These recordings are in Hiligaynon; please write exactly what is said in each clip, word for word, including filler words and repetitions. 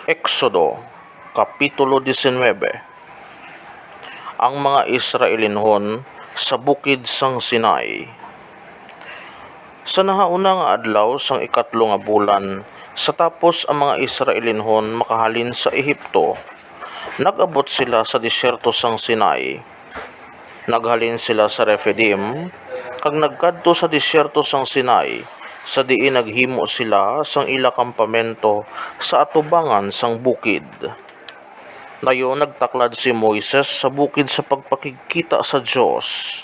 Exodo, Kapitulo diecinuebe. Ang mga Israelinhon sa bukid sang Sinai. Sa nahauna nga adlaw sang ikatlo nga bulan, sa tapos ang mga Israelinhon makahalin sa Ehipto, nag-abot sila sa desierto sang Sinai. Naghalin sila sa Refidim, kag nagkadto sa desierto sang Sinai, sa diin naghimo sila sang ila kampamento sa atubangan sang bukid. Dayon nagtaklad si Moises sa bukid sa pagpakigkita sa Dios.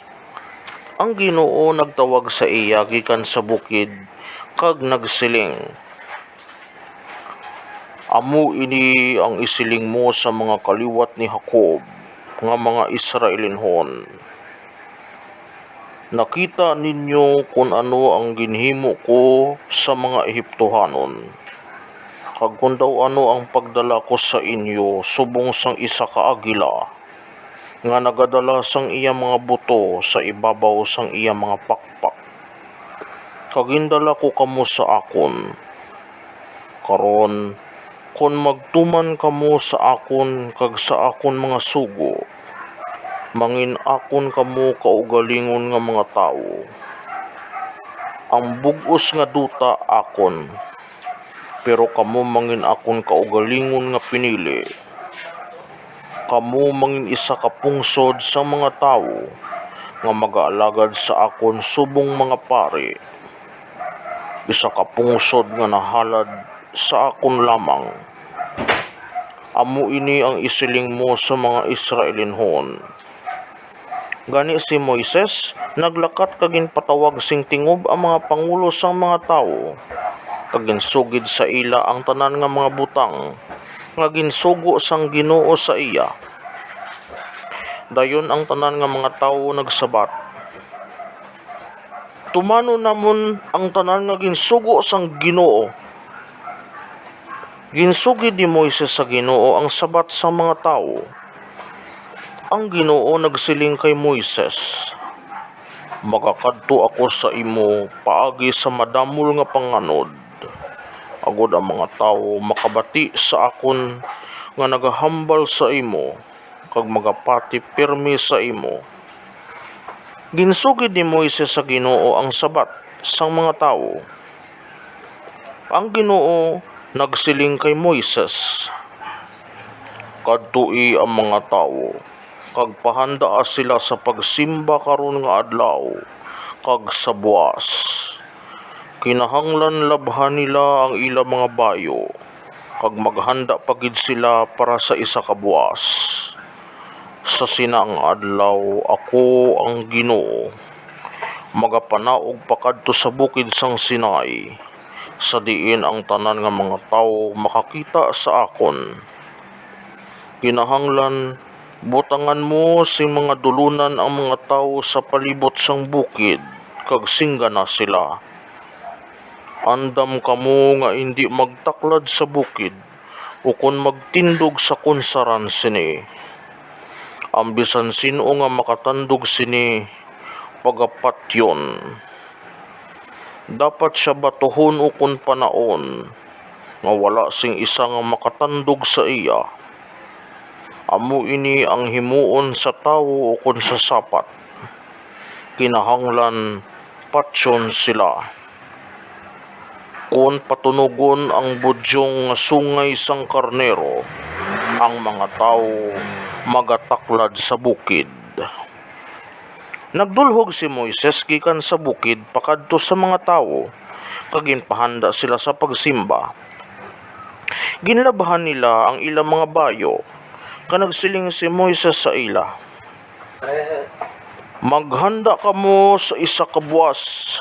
Ang Ginoo nagtawag sa iya gikan sa bukid, kag nagsiling, "Amo ini ang isiling mo sa mga kaliwat ni Jacob nga mga Israelinhon. Nakita ninyo kon ano ang ginhimo ko sa mga Egiptohanon, kag kon daw ano ang pagdala ko sa inyo subong sang isa ka agila nga nagadala sang iya mga buto sa ibabaw sang iya mga pakpak, kag gindala ko kamo sa akon. Karon, kon magtuman kamo sa akon kag sa akon mga sugo, mangin-akon kamo kaugalingon nga mga tawo. Ang bug-os nga duta akon, pero kamo mangin-akon kaugalingon nga pinili. Kamo mangin-isa ka pungsod sang mga tawo nga magaalagad sa akon subong mga pari, isa ka pungsod nga nahalad sa akon lamang. Amo ini ang isiling mo sa mga Israelinhon." Gani si Moises naglakat kag ginpatawag sing tingob ang mga pangulo sang mga tawo, kag ginsugid sa ila ang tanan nga mga butang nga ginsugo sang Ginoo sa iya. Dayon ang tanan nga mga tawo nagsabat, "Tumanon namon ang tanan nga ginsugo sang Ginoo." Ginsugid ni Moises sa Ginoo ang sabat sang mga tawo. Ang Ginoo nagsiling kay Moises, "Magakadto ako sa imo paagi sa madamol nga panganod, agod ang mga tawo makabati sa akon nga nagahambal sa imo, kag magapati pirme sa imo." Ginsugid ni Moises sa Ginoo ang sabat sang mga tawo. Ang Ginoo nagsiling kay Moises, "Kadtoi ang mga tawo, kag pahandaa sila sa pagsimba karon nga adlaw kag sa buas. Kinahanglan labhan nila ang ila mga bayo, kag maghanda pa gid sila para sa isa ka buas. Sa sina nga adlaw, ako, ang Ginoo, magapanaog pakadto sa bukid sang Sinai, sa diin ang tanan nga mga tawo makakita sa akon. Kinahanglan butangan mo sing mga dulonan ang mga tawo sa palibot sang bukid, kag singgana sila, 'Andam kamo nga indi magtaklad sa bukid, ukon magtindog sa kunsaran sini. Ang bisan sin-o nga makatandog sini, pagapatyon. Dapat sia batuhon ukon panaon, nga wala sing isa nga makatandog sa iya. Amo ini ang himuon sa tawo ukon sa sapat. Kinahanglan patyon sila. Kon patunogon ang budyong nga sungay sang karnero, ang mga tawo magataklad sa bukid." Nagdulhog si Moises gikan sa bukid pakadto sa mga tawo, kag ginpahanda sila sa pagsimba. Ginlabhan nila ang ila mga bayo, kag nagsiling si Moises sa ila, "Maghanda kamo sa isa ka buas.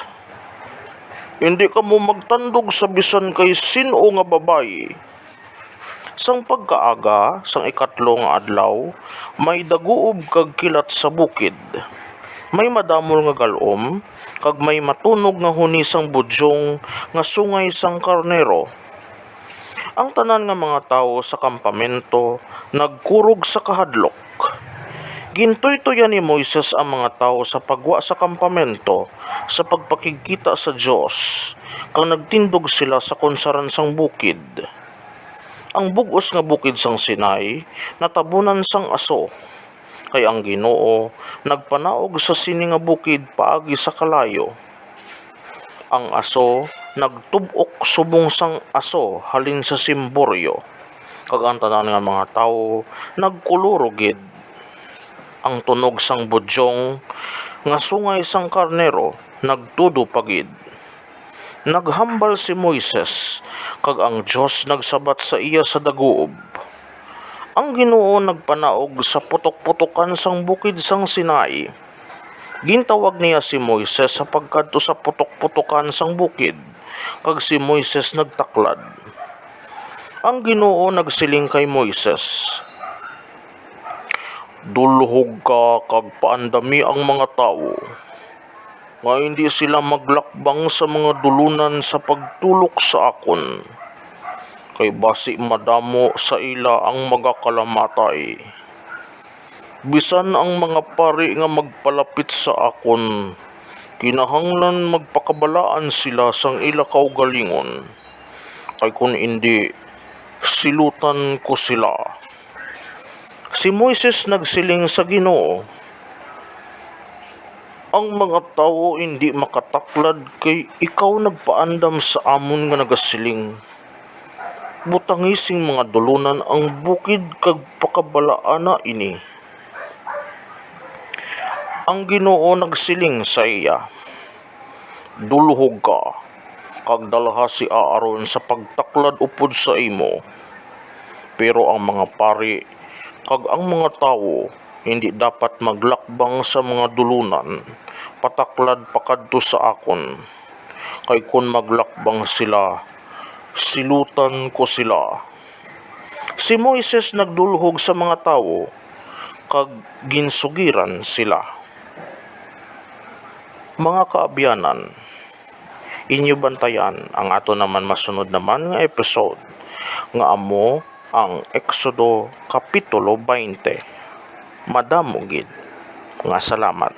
Indi kamo magtandog sa bisan kay sin-o nga babayi." Sang pagkaaga sang ikatlo nga adlaw, may daguob kag kilat sa bukid. May madamol nga gal-om, kag may matunog nga huni sang budyong nga sungay sang karnero. Ang tanan nga mga tawo sa kampamento nagkurog sa kahadlok. Gintuytoyan ni Moises ang mga tawo sa pagwa sa kampamento sa pagpakigkita sa Dios, kag nagtindog sila sa kunsaran sang bukid. Ang bug-os nga bukid sang Sinai natabunan sang aso, kay ang Ginoo nagpanaog sa sini nga bukid paagi sa kalayo. Ang aso nagtub-ok subong sang aso halin sa simboryo, kag ang tanan nga mga tawo nagkuluro gid. Ang tunog sang budyong nga sungay sang karnero nagtudo pa gid. Naghambal si Moises, kag ang Dios nagsabat sa iya sa daguob. Ang Ginoo nagpanaog sa putok-putokan sang bukid sang Sinai. Gintawag niya si Moises sa pagkadto sa putok-putokan sang bukid, kag si Moises nagtaklad. Ang Ginoo nagsiling kay Moises, "Dulhog ka kag paandami ang mga tawo, nga indi sila maglakbang sa mga dulunan sa pagtulok sa akon, kay basi madamo sa ila ang magakalamatay. Bisan ang mga pari nga magpalapit sa akon, kinahanglan magpakabalaan sila sang ila kaugalingon, kay kon indi, silutan ko sila." Si Moises nagsiling sa Ginoo, "Ang mga tawo indi makataklad, kay ikaw nagpaandam sa amon nga nagasiling, 'Butangi sing mga dulunan ang bukid kag pakabalaana ini.'" Ang Ginoo nagsiling sa iya, "Dulhog ka, kag dalha si Aaron sa pagtaklad upod sa imo. Pero ang mga pari kag ang mga tawo indi dapat maglakbang sa mga dulunan pataklad pakadto sa akon, kay kon maglakbang sila, silutan ko sila." Si Moises nagdulhog sa mga tawo, kag ginsugiran sila. Mga kaabyanan, inyo bantayan ang ato naman masunod naman nga episode, nga amo ang Exodo Kapitulo twenty. Madamo gid nga salamat.